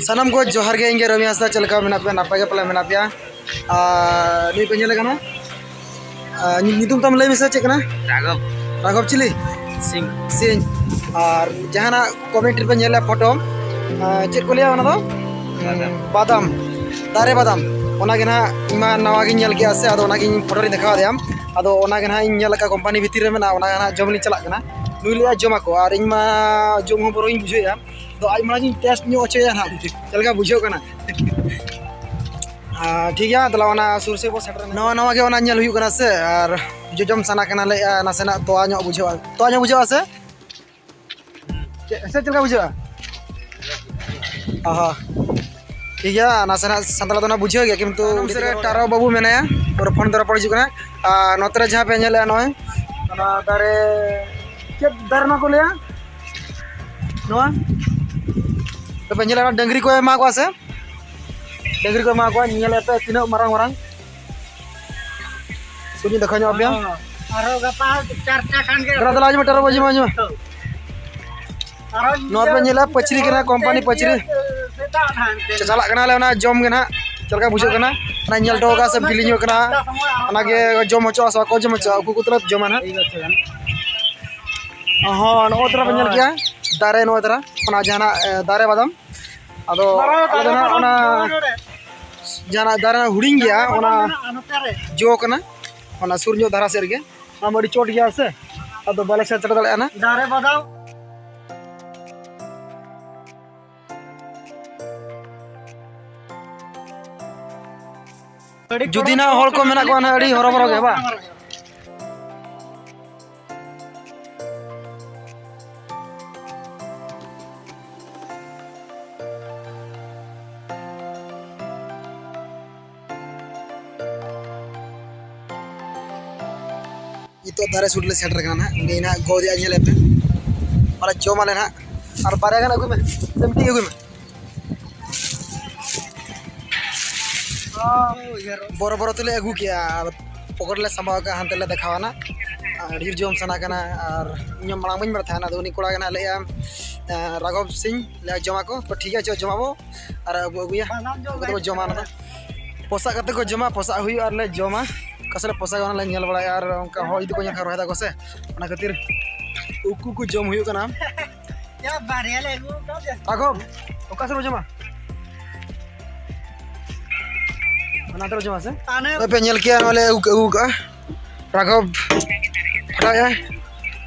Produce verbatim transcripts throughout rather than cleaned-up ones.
ᱥᱟᱱᱟᱢ ᱠᱚ ᱡᱚᱦᱟᱨ ᱜᱮ᱾ ᱤᱧ ᱜᱮ ᱨᱚᱵᱤ ᱦᱟᱸᱥᱫᱟ᱾ ᱪᱮᱫ ᱞᱮᱠᱟ ᱢᱮᱱᱟᱜ ᱯᱮᱭᱟ? ᱱᱟᱯᱟᱭ ᱜᱮ ᱯᱟᱞᱮ ᱢᱮᱱᱟᱜ ᱯᱮᱭᱟ᱾ ᱟᱨ ᱱᱩᱭ ᱯᱮ ᱧᱮᱞᱮ ᱠᱟᱱᱟ, ᱟᱨ ᱧᱩ-, ᱧᱩᱛᱩᱢ ᱛᱟᱢ ᱞᱟᱹᱭ ᱢᱮᱥᱮ, ᱪᱮᱫ ᱠᱟᱱᱟ? ᱨᱟᱜᱷᱚᱵ᱾ ᱨᱟᱜᱷᱚᱵ ᱪᱤᱞᱤ? ᱥᱤᱝ᱾ ᱥᱤᱝ᱾ ᱟᱨ ᱡᱟᱦᱟᱱᱟᱜ ᱠᱚᱢᱮᱱᱴ ᱨᱮᱯᱮ ᱧᱮᱞᱟ ᱯᱷᱳᱴᱳ, ᱟᱨ ᱪᱮᱫ ᱠᱚ ᱞᱟᱹᱭᱟ ᱚᱱᱟ ᱫᱚ? ᱵᱟᱫᱟᱢ᱾ ᱵᱟᱫᱟᱢ᱾ ᱫᱟᱨᱮ ᱵᱟᱫᱟᱢ᱾ ᱚᱱᱟ ᱜᱮ ᱱᱟᱦᱟᱜ ᱤᱧ ᱢᱟ ᱱᱟᱣᱟ ᱜᱤᱧ ᱧᱮᱞ ᱠᱮᱜᱼᱟ ᱥᱮ, ᱟᱫᱚ ᱚᱱᱟᱜᱤᱧ ᱯᱷᱳᱴᱳ ᱨᱤᱧ ᱫᱮᱠᱷᱟᱣ ᱟᱫᱮᱭᱟ᱾ ᱟᱫᱚ ᱚᱱᱟ ᱜᱮ ᱱᱟᱦᱟᱜ ᱤᱧ ᱧᱮᱞ ᱟᱠᱟᱫ ᱠᱳᱢᱯᱟᱱᱤ ᱵᱷᱤᱛᱤᱨ ᱨᱮ ᱢᱮᱱᱟᱜᱼᱟ, ᱚᱱᱟ ᱜᱮ ᱱᱟᱦᱟᱜ ᱡᱚᱢ ᱞᱤᱧ ᱪᱟᱞᱟᱜ ᱠᱟᱱᱟ᱾ ᱱᱩᱭ ᱞᱟᱹᱭᱟ ᱡᱚᱢ ᱟᱠᱚ, ᱟᱨ ᱤᱧ ᱢᱟ ᱡᱚᱢ ᱦᱚᱸ ᱵᱚᱨᱚᱝ ᱤᱧ ᱵᱩᱡᱷᱟᱹᱣᱮᱫᱼᱟ᱾ ᱟᱫᱚ ᱟᱡ ᱢᱟᱲᱟᱝ ᱤᱧ ᱴᱮᱥᱴ ᱧᱚᱜ ᱦᱚᱪᱚᱭᱟ ᱱᱟᱦᱟᱜ, ᱪᱮᱫ ᱞᱮᱠᱟ ᱵᱩᱡᱷᱟᱹᱜ ᱠᱟᱱᱟ᱾ ᱟᱨ ᱴᱷᱤᱠ ᱜᱮᱭᱟ, ᱛᱟᱦᱞᱮ ᱚᱱᱟ ᱥᱩᱨ ᱥᱮᱫ ᱵᱚ ᱥᱮᱴᱮᱨ ᱮᱱᱟ᱾ ᱱᱟᱣᱟ ᱱᱟᱣᱟ ᱜᱮ ᱚᱱᱟ ᱧᱮᱞ ᱦᱩᱭᱩᱜ ᱠᱟᱱᱟ ᱥᱮ, ᱟᱨ ᱡᱚᱡᱚᱢ ᱥᱟᱱᱟ ᱠᱟᱱᱟ, ᱞᱟᱹᱭᱮᱜᱼᱟ ᱱᱟᱥᱮᱱᱟᱜ ᱛᱚᱣᱟ ᱧᱚᱜ ᱵᱩᱡᱷᱟᱹᱜᱼᱟ, ᱛᱚᱣᱟ ᱧᱚᱜ ᱵᱩᱡᱷᱟᱹᱜᱼᱟ ᱥᱮ? ᱪᱮᱫ, ᱥᱮ ᱪᱮᱫ ᱞᱮᱠᱟ ᱵᱩᱡᱷᱟᱹᱜᱼᱟ? ᱟᱦᱟ, ᱴᱷᱤᱠ ᱜᱮᱭᱟ, ᱱᱟᱥᱮᱱᱟᱜ ᱥᱟᱱᱛᱟᱲ ᱫᱚ ᱱᱟᱜ ᱵᱩᱡᱷᱟᱹᱣ ᱜᱮᱭᱟ, ᱠᱤᱱᱛᱩ ᱛᱟᱭᱱᱚᱢ ᱥᱮᱫ ᱨᱮ ᱴᱟᱨᱚ ᱵᱟᱹᱵᱩ ᱢᱮᱱᱟᱭᱟ, ᱯᱩᱨᱟᱹ ᱯᱷᱳᱱ ᱛᱮ ᱨᱚᱯᱚᱲ ᱦᱤᱡᱩᱜ ᱠᱟᱱᱟ᱾ ᱟᱨ ᱱᱚᱛᱮ ᱨᱮ ᱡᱟᱦᱟᱸ ᱯᱮ ᱧᱮᱞᱮᱜᱼᱟ, ᱱᱚᱜᱼᱚᱭ ᱚᱱᱟ ᱫᱟᱨᱮ, ᱪᱮᱫ ᱫᱟᱨᱮ ᱱᱚᱣᱟ ᱠᱚ ᱞᱟᱹᱭᱟ? ᱱᱚᱣᱟ ᱛᱚᱵᱮ ᱧᱮᱞᱮᱜᱼᱟ, ᱰᱟᱹᱝᱨᱤ ᱠᱚ ᱮᱢᱟ ᱠᱚᱣᱟ ᱥᱮ? ᱰᱟᱹᱝᱨᱤ ᱠᱚ ᱮᱢᱟ ᱠᱚᱣᱟ, ᱧᱮᱞᱮᱫ ᱯᱮ ᱛᱤᱱᱟᱹᱜ ᱢᱟᱨᱟᱝ ᱢᱟᱨᱟᱝ᱾ ᱥᱩᱨ ᱧᱚᱜ ᱫᱮᱠᱷᱟᱣ ᱧᱚᱜ ᱟᱯᱮᱭᱟ᱾ ᱦᱚᱸ, ᱟᱨᱦᱚᱸ ᱜᱟᱯᱟ ᱪᱟᱨᱴᱟ ᱠᱷᱟᱱ ᱜᱮ ᱫᱮᱞᱟ, ᱫᱮᱞᱟ, ᱦᱤᱡᱩᱜ ᱢᱮ, ᱴᱟᱨᱚ ᱵᱟᱹᱵᱩ, ᱦᱤᱡᱩᱜ ᱢᱮ, ᱦᱤᱡᱩᱜ ᱢᱮ᱾ ᱟᱨᱦᱚᱸ ᱱᱚᱣᱟ ᱯᱮ ᱧᱮᱞᱟ, ᱯᱟᱹᱪᱨᱤ ᱠᱟᱱᱟ, ᱠᱳᱢᱯᱟᱱᱤ ᱯᱟᱹᱪᱨᱤ᱾ ᱥᱮᱛᱟᱜ ᱱᱟᱦᱟᱜ ᱪᱟᱞᱟᱜ ᱠᱟᱱᱟᱞᱮ, ᱚᱱᱟ ᱡᱚᱢ ᱜᱮ ᱱᱟᱦᱟᱜ᱾ ᱪᱮᱫ ᱞᱮᱠᱟ ᱵᱩᱡᱷᱟᱹᱜ ᱠᱟᱱᱟ? ᱚᱱᱟ ᱧᱮᱞ ᱦᱚᱴᱚ ᱠᱟᱜᱼᱟ ᱥᱮ, ᱵᱤᱞᱤ ᱧᱚᱜ ᱠᱟᱱᱟ᱾ ᱚᱱᱟᱜᱮ ᱡᱚᱢ ᱦᱚᱪᱚᱜᱼᱟ ᱥᱮ ᱵᱟᱠᱚ ᱡᱚᱢ ᱦᱚᱪᱚᱜᱼᱟ, ᱩᱱᱠᱩ ᱠᱚ ᱛᱟᱞᱟᱝ ᱡᱚᱢᱟ ᱱᱟᱦᱟᱜ᱾ ᱦᱚᱸ, ᱱᱚᱜᱼᱚ ᱛᱚᱨᱟ ᱯᱮ ᱧᱮᱞ ᱠᱮᱜᱼᱟ, ᱫᱟᱨᱮ ᱱᱚᱜᱼᱚ ᱛᱚᱨᱟ, ᱚᱱᱟ ᱡᱟᱦᱟᱱᱟᱜ, ᱮ, ᱫᱟᱨᱮ ᱵᱟᱫᱟᱢ᱾ ᱟᱫᱚ ᱟᱞᱮ ᱫᱚ ᱱᱟᱦᱟᱜ ᱚᱱᱟ ᱡᱟᱦᱟᱱᱟᱜ ᱫᱟᱨᱮ ᱦᱩᱰᱤᱧ ᱜᱮᱭᱟ, ᱚᱱᱟ ᱡᱚ ᱠᱟᱱᱟ, ᱚᱱᱟ ᱥᱩᱨ ᱧᱚᱜ ᱫᱷᱟᱨᱟ ᱥᱮᱫ ᱨᱮᱜᱮ᱾ ᱚᱱᱟ ᱢᱟ ᱟᱹᱰᱤ ᱪᱚᱴ ᱜᱮᱭᱟ ᱥᱮ, ᱟᱫᱚ ᱵᱟᱞᱮ ᱥᱮᱱ ᱥᱮᱴᱮᱨ ᱫᱟᱲᱮᱭᱟᱜᱼᱟ ᱱᱟᱦᱟᱜ᱾ ᱫᱟᱨᱮ ᱵᱟᱫᱟᱢ᱾ ᱡᱩᱫᱤ ᱱᱟᱦᱟᱜ ᱦᱚᱲ ᱠᱚ ᱢᱮᱱᱟᱜ ᱠᱚᱣᱟ ᱱᱟᱦᱟᱜ, ᱟᱹᱰᱤ ᱦᱚᱨᱚᱵᱚᱨᱚ ᱜᱮ, ᱵᱟᱝ? ᱱᱤᱛᱚᱜ ᱫᱟᱨᱮ ᱥᱩᱨ ᱞᱮ ᱥᱮᱴᱮᱨ ᱠᱟᱱᱟ ᱱᱟᱦᱟᱜ᱾ ᱩᱱᱤ ᱱᱟᱦᱟᱜ ᱜᱚ ᱤᱫᱤᱭᱟ, ᱧᱮᱞᱮ ᱯᱮ᱾ ᱚᱱᱟ ᱡᱚᱢᱟᱞᱮ ᱱᱟᱦᱟᱜ᱾ ᱟᱨ ᱵᱟᱨᱭᱟ ᱜᱟᱱ ᱟᱹᱜᱩᱭ ᱢᱮ, ᱥᱮ ᱢᱤᱫᱴᱤᱡ ᱟᱹᱜᱩᱭ ᱢᱮ᱾ ᱵᱚᱨᱚ ᱵᱚᱨᱚ ᱛᱮᱞᱮ ᱟᱹᱜᱩ ᱠᱮᱜᱼᱟ ᱟᱨ ᱯᱚᱠᱮᱴ ᱞᱮ ᱥᱟᱢᱵᱟᱣ ᱠᱟᱜᱼᱟ, ᱦᱟᱱᱛᱮ ᱞᱮ ᱫᱮᱠᱷᱟᱣᱟ ᱱᱟᱦᱟᱜ᱾ ᱟᱨ ᱰᱷᱮᱨ ᱡᱚᱢ ᱥᱟᱱᱟ ᱠᱟᱱᱟ ᱟᱨ ᱤᱧ ᱢᱟᱲᱟᱝ ᱵᱟᱹᱧ ᱵᱟᱲᱟᱭ ᱛᱟᱦᱮᱱᱟ, ᱟᱫᱚ ᱩᱱᱤ ᱠᱚᱲᱟ ᱜᱮ ᱱᱟᱦᱟᱜ ᱞᱟᱹᱭᱮᱜᱼᱟ, ᱮᱸ, ᱨᱟᱜᱷᱚᱵ ᱥᱤᱝ ᱞᱮ ᱡᱚᱢᱟ ᱠᱚ, ᱛᱚ ᱴᱷᱤᱠ ᱜᱮᱭᱟ, ᱪᱚ ᱡᱚᱢᱟ ᱵᱚ ᱟᱨ ᱟᱵᱚ ᱟᱹᱜᱩᱭᱟ᱾ ᱵᱟᱱᱟᱢ ᱡᱚᱢ ᱚᱱᱟ ᱫᱚᱵᱚ ᱡᱚᱢᱟ, ᱚᱱᱟ ᱫᱚ ᱯᱚᱥᱟᱜ ᱠᱟᱛᱮ ᱠᱚ ᱡᱚᱢᱟ, ᱯᱚᱥᱟᱜ ᱦᱩᱭᱩᱜᱼᱟ ᱟᱨ ᱞᱮ ᱡᱚᱢᱟ᱾ ᱚᱠᱟ ᱥᱮᱫ ᱞᱮ ᱯᱚᱥᱟᱜᱟ ᱚᱱᱟ ᱞᱮ ᱧᱮᱞ ᱵᱟᱲᱟᱭᱟ, ᱟᱨ ᱚᱱᱠᱟ ᱦᱚᱲ ᱡᱩᱫᱤ ᱠᱚ ᱧᱮᱞ ᱠᱷᱟᱱ ᱨᱚᱦᱮᱫᱟ ᱠᱚ ᱥᱮ, ᱚᱱᱟ ᱠᱷᱟᱹᱛᱤᱨ ᱩᱠᱩ ᱠᱚ ᱡᱚᱢ ᱦᱩᱭᱩᱜ ᱠᱟᱱᱟ᱾ ᱭᱟ, ᱵᱟᱨᱭᱟ ᱞᱮ ᱟᱹᱜᱩ ᱠᱟᱫᱟ᱾ ᱨᱟᱜᱷᱚᱵ, ᱚᱠᱟ ᱥᱮᱫ ᱵᱚ ᱡᱚᱢᱟ? ᱚᱱᱟ ᱛᱮ ᱵᱚ ᱡᱚᱢᱟ ᱥᱮ? ᱟᱱᱮ ᱟᱯᱮ ᱧᱮᱞ ᱠᱮᱭᱟ, ᱱᱚᱣᱟ ᱞᱮ ᱟᱹᱜᱩ, ᱟᱹᱜᱩ ᱠᱟᱜᱼᱟ᱾ ᱨᱟᱜᱷᱚᱵ ᱯᱷᱟᱴᱟᱣᱮᱜᱼᱟᱭ᱾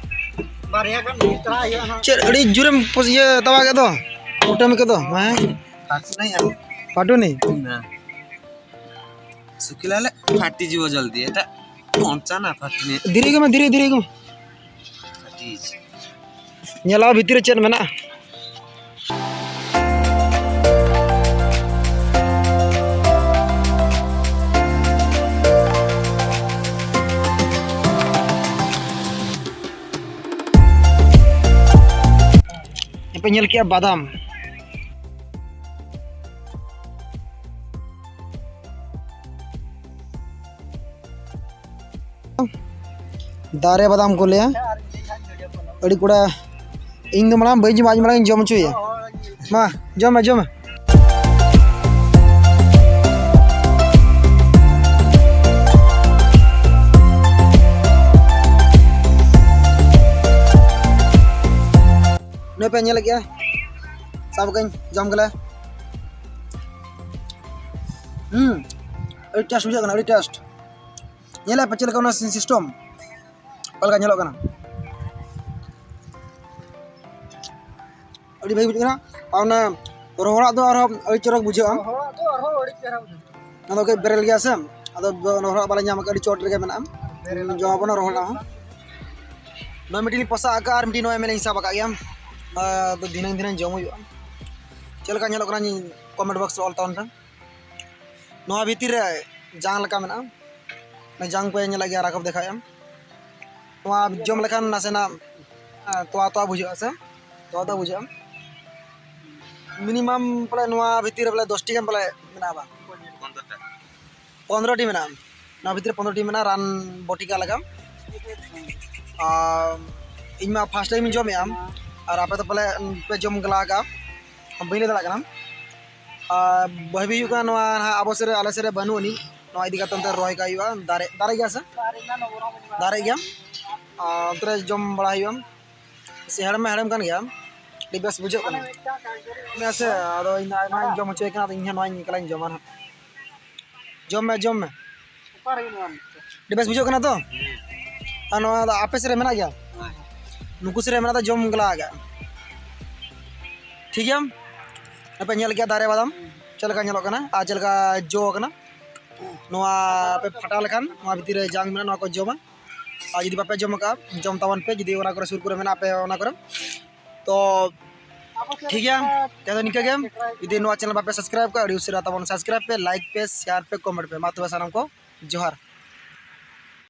ᱵᱟᱨᱭᱟ ᱜᱟᱱ ᱤᱫᱤ ᱛᱚᱨᱟ ᱦᱩᱭᱩᱜᱼᱟ ᱦᱟᱸᱜ᱾ ᱪᱮᱫ ᱟᱹᱰᱤ ᱡᱳᱨᱮᱢ ᱯᱚᱥ-, ᱤᱭᱟᱹ ᱛᱟᱣᱟ ᱠᱮᱫ ᱫᱚ? ᱠᱩᱴᱟᱹᱢ ᱠᱮᱫ ᱫᱚ? ᱦᱮᱸ? ᱯᱟᱴᱩᱱᱤ᱾ ᱯᱟᱴᱩᱱᱤ? ᱦᱮᱸ᱾ ᱥᱩᱠᱤᱞᱟ ᱞᱮ ᱯᱷᱟᱴᱤ ᱡᱤᱵᱚ ᱡᱚᱞᱫᱤ, ᱮᱴᱟ ᱯᱚᱱᱪᱟ ᱱᱟ ᱯᱷᱟᱴᱤ᱾ ᱫᱷᱤᱨᱤ ᱜᱮ ᱢᱮ, ᱫᱷᱤᱨᱤ, ᱫᱷᱤᱨᱤ ᱜᱮ ᱢᱮ᱾ ᱯᱷᱟᱴᱤ᱾ ᱧᱮᱞᱟᱣ ᱵᱷᱤᱛᱤᱨ ᱨᱮ ᱪᱮᱫ ᱢᱮᱱᱟᱜᱼᱟ᱾ ᱯᱮ ᱧᱮᱞ ᱠᱮᱜᱼᱟ ᱵᱟᱫᱟᱢ᱾ ᱫᱟᱨᱮ ᱵᱟᱫᱟᱢ ᱠᱚ ᱞᱟᱹᱭᱟ᱾ ᱟᱹᱰᱤ ᱠᱚᱲᱟ, ᱤᱧ ᱫᱚ ᱢᱟᱲᱟᱝ ᱵᱟᱹᱧ ᱡᱚᱢᱟ, ᱟᱡ ᱢᱟᱲᱟᱝ ᱤᱧ ᱡᱚᱢ ᱦᱚᱪᱚᱭᱟ᱾ ᱢᱟ, ᱡᱚᱢ ᱢᱮ, ᱡᱚᱢ ᱢᱮ᱾ ᱱᱩᱭ ᱯᱮ ᱧᱮᱞᱮᱫ ᱜᱮᱭᱟ, ᱥᱟᱵ ᱠᱟᱹᱧ, ᱡᱚᱢ ᱜᱮᱞᱮ᱾ ᱦᱩᱸ, ᱟᱹᱰᱤ taste ᱵᱩᱡᱷᱟᱹᱜ ᱠᱟᱱᱟ, ᱟᱹᱰᱤ taste᱾ ᱧᱮᱞᱮᱫ ᱯᱮ ᱪᱮᱫ ᱞᱮᱠᱟ ᱚᱱᱟ system, ᱚᱠᱟ ᱞᱮᱠᱟ ᱧᱮᱞᱚᱜ ᱠᱟᱱᱟ, ᱟᱹᱰᱤ ᱵᱷᱟᱹᱜᱤ ᱵᱩᱡᱷᱟᱹᱜ ᱠᱟᱱᱟ᱾ ᱟᱨ ᱚᱱᱟ ᱨᱚᱦᱚᱲᱟᱜ ᱫᱚ ᱟᱨᱦᱚᱸ ᱟᱹᱰᱤ ᱪᱚᱨᱚᱠ ᱵᱩᱡᱷᱟᱹᱜᱼᱟ᱾ ᱨᱚᱦᱚᱲᱟᱜ ᱫᱚ ᱟᱨᱦᱚᱸ ᱟᱹᱰᱤ ᱪᱮᱦᱨᱟ ᱵᱩᱡᱷᱟᱹᱜᱼᱟ᱾ ᱚᱱᱟ ᱫᱚ ᱠᱟᱹᱡ ᱵᱮᱨᱮᱞ ᱜᱮᱭᱟ ᱥᱮ, ᱟᱫᱚ ᱨᱚᱦᱚᱲᱟᱜ ᱵᱟᱞᱮ ᱧᱟᱢ ᱟᱠᱟᱫᱟ, ᱟᱹᱰᱤ ᱪᱚᱴ ᱨᱮᱜᱮ ᱢᱮᱱᱟᱜᱼᱟ᱾ ᱵᱮᱨᱮᱞ ᱡᱚᱢ ᱟᱵᱚᱱᱟ ᱨᱚᱦᱚᱲᱟᱜ ᱦᱚᱸ᱾ ᱱᱚᱣᱟ ᱢᱤᱫᱴᱤᱡ ᱞᱤᱧ ᱯᱚᱥᱟᱜ ᱟᱠᱟᱫᱼᱟ ᱟᱨ ᱢᱤᱫᱴᱤᱡ ᱱᱚᱣᱟ ᱢᱮᱞᱤᱧ ᱥᱟᱵ ᱟᱠᱟᱫ ᱜᱮᱭᱟ᱾ ᱟᱫᱚ ᱫᱷᱤᱱᱟᱹᱝ ᱫᱷᱤᱱᱟᱹᱝ ᱡᱚᱢ ᱦᱩᱭᱩᱜᱼᱟ᱾ ᱪᱮᱫ ᱞᱮᱠᱟ ᱧᱮᱞᱚᱜ ᱠᱟᱱᱟ comment box ᱨᱮ ᱚᱞ ᱛᱟᱵᱚᱱ ᱯᱮ᱾ ᱱᱚᱣᱟ ᱵᱷᱤᱛᱤᱨ ᱨᱮ ᱡᱟᱝ ᱞᱮᱠᱟ ᱢᱮᱱᱟᱜᱼᱟ᱾ ᱚᱱᱟ ᱡᱟᱝ ᱯᱮ ᱧᱮᱞᱮᱫ ᱜᱮᱭᱟ, ᱨᱟᱜᱷᱚᱵ ᱫᱮᱠᱷᱟᱣᱮᱫ ᱟᱢ᱾ ᱱᱚᱣᱟ ᱡᱚᱢ ᱞᱮᱠᱷᱟᱱ ᱱᱟᱥᱮᱱᱟᱜ, ᱮᱸ, ᱛᱚᱣᱟ ᱛᱚᱣᱟ ᱵᱩᱡᱷᱟᱹᱜᱼᱟ ᱥᱮ? ᱛᱚᱣᱟ ᱛᱚᱣᱟ ᱵᱩᱡᱷᱟᱹᱜᱼᱟ᱾ Minimum ᱯᱟᱞᱮ ᱱᱚᱣᱟ ᱵᱷᱤᱛᱤᱨ ᱨᱮ ᱯᱟᱞᱮ ᱫᱚᱥ ᱴᱤ ᱜᱟᱱ ᱯᱟᱞᱮ ᱢᱮᱱᱟᱜᱼᱟ ᱵᱟᱝ? ᱯᱚᱱᱨᱚ ᱴᱤ ᱢᱮᱱᱟᱜᱼᱟ᱾ ᱱᱚᱣᱟ ᱵᱷᱤᱛᱤᱨ ᱨᱮ ᱯᱚᱱᱨᱚ ᱴᱤ ᱢᱮᱱᱟᱜᱼᱟ, ᱨᱟᱱ ᱵᱚᱴᱤᱠᱟ ᱞᱟᱜᱟᱣ᱾ ᱟᱨ ᱤᱧ ᱢᱟ first time ᱤᱧ ᱡᱚᱢᱮᱫᱼᱟ, ᱟᱨ ᱟᱯᱮ ᱫᱚ ᱯᱟᱞᱮ ᱯᱮ ᱡᱚᱢ ᱜᱮᱞᱟ ᱟᱠᱟᱜᱼᱟ, ᱵᱟᱹᱧ ᱞᱟᱹᱭ ᱫᱟᱲᱮᱭᱟᱜ ᱠᱟᱱᱟ᱾ ᱟᱨ ᱵᱷᱟᱹᱵᱤ ᱦᱩᱭᱩᱜ ᱠᱟᱱᱟ ᱱᱚᱣᱟ ᱱᱟᱦᱟᱜ ᱟᱵᱚ ᱥᱮᱫ ᱨᱮ, ᱟᱞᱮ ᱥᱮᱫ ᱨᱮ ᱵᱟᱹᱱᱩᱜ ᱟᱹᱱᱤᱡ, ᱱᱚᱣᱟ ᱤᱫᱤ ᱠᱟᱛᱮ ᱚᱱᱛᱮ ᱨᱚᱦᱚᱭ ᱠᱟᱜ ᱦᱩᱭᱩᱜᱼᱟ᱾ ᱫᱟᱨᱮ, ᱫᱟᱨᱮ ᱜᱮᱭᱟ ᱥᱮ? ᱫᱟᱨᱮ ᱜᱮᱭᱟ᱾ ᱟᱨ ᱚᱱᱛᱮ ᱨᱮ ᱡᱚᱢ ᱵᱟᱲᱟ ᱦᱩᱭᱩᱜᱼᱟ᱾ ᱥᱮ ᱦᱮᱲᱮᱢ ᱢᱟ ᱦᱮᱲᱮᱢ ᱠᱟᱱ ᱜᱮᱭᱟ, ᱟᱹᱰᱤ ᱵᱮᱥ ᱵᱩᱡᱷᱟᱹᱜ ᱠᱟᱱᱟ᱾ ᱦᱮᱸ ᱥᱮ, ᱟᱫᱚ ᱤᱧ ᱫᱚ ᱟᱭᱢᱟᱧ ᱡᱚᱢ ᱦᱚᱪᱚᱭ ᱠᱟᱱᱟ, ᱟᱫᱚ ᱤᱧ ᱦᱚᱸ ᱱᱚᱣᱟᱧ ᱮᱠᱞᱟᱧ ᱡᱚᱢᱟ ᱱᱟᱦᱟᱜ᱾ ᱡᱚᱢ ᱢᱮ, ᱡᱚᱢ ᱢᱮ᱾ ᱟᱹᱰᱤ ᱵᱮᱥ ᱵᱩᱡᱷᱟᱹᱜ ᱠᱟᱱᱟ ᱛᱚ? ᱟᱨ ᱱᱚᱣᱟ ᱫᱚ ᱟᱯᱮ ᱥᱮᱫ ᱨᱮ ᱢᱮᱱᱟᱜ ᱜᱮᱭᱟ? ᱱᱩᱠᱩ ᱥᱮᱫ ᱨᱮ ᱢᱮᱱᱟᱜ ᱫᱚ ᱡᱚᱢ ᱜᱮᱞᱟ ᱟᱠᱟᱫ᱾ ᱴᱷᱤᱠ ᱜᱮᱭᱟ, ᱟᱯᱮ ᱧᱮᱞ ᱜᱮᱭᱟ ᱫᱟᱨᱮ ᱵᱟᱫᱟᱢ ᱪᱮᱫ ᱞᱮᱠᱟ ᱧᱮᱞᱚᱜ ᱠᱟᱱᱟ ᱟᱨ ᱪᱮᱫ ᱞᱮᱠᱟ ᱡᱚ ᱟᱠᱟᱱᱟ᱾ ᱱᱚᱣᱟ ᱯᱮ ᱯᱷᱟᱴᱟᱣ ᱞᱮᱠᱷᱟᱱ ᱱᱚᱣᱟ ᱵᱷᱤᱛᱤᱨ ᱨᱮ ᱡᱟᱝ ᱢᱮᱱᱟᱜᱼᱟ, ᱱᱚᱣᱟ ᱠᱚ ᱡᱚᱢᱟ᱾ ᱟᱨ ᱡᱩᱫᱤ ᱵᱟᱯᱮ ᱡᱚᱢ ᱟᱠᱟᱫᱼᱟ, ᱡᱚᱢ ᱛᱟᱵᱚᱱ ᱯᱮ, ᱡᱩᱫᱤ ᱚᱱᱟ ᱠᱚᱨᱮ ᱥᱩᱨ ᱠᱚᱨᱮ ᱢᱮᱱᱟᱜ ᱯᱮ ᱚᱱᱟ ᱠᱚᱨᱮ᱾ ᱛᱚ ᱴᱷᱤᱠ ᱜᱮᱭᱟ, ᱛᱮᱦᱮᱧ ᱫᱚ ᱱᱤᱝᱠᱟᱹ ᱜᱮ᱾ ᱡᱩᱫᱤ ᱱᱚᱣᱟ ᱪᱮᱱᱮᱞ ᱵᱟᱯᱮ ᱥᱟᱵᱥᱠᱨᱟᱭᱤᱵ ᱠᱟᱜᱼᱟ, ᱟᱹᱰᱤ ᱩᱥᱟᱹᱨᱟ ᱛᱟᱵᱚᱱ ᱥᱟᱵᱥᱠᱨᱟᱭᱤᱵ ᱯᱮ, ᱞᱟᱭᱤᱠ ᱯᱮ, ᱥᱮᱭᱟᱨ ᱯᱮ, ᱠᱚᱢᱮᱱᱴ ᱯᱮ᱾ ᱢᱟ ᱛᱚᱵᱮ ᱥᱟᱱᱟᱢ ᱠᱚ ᱡᱚᱦᱟᱨ᱾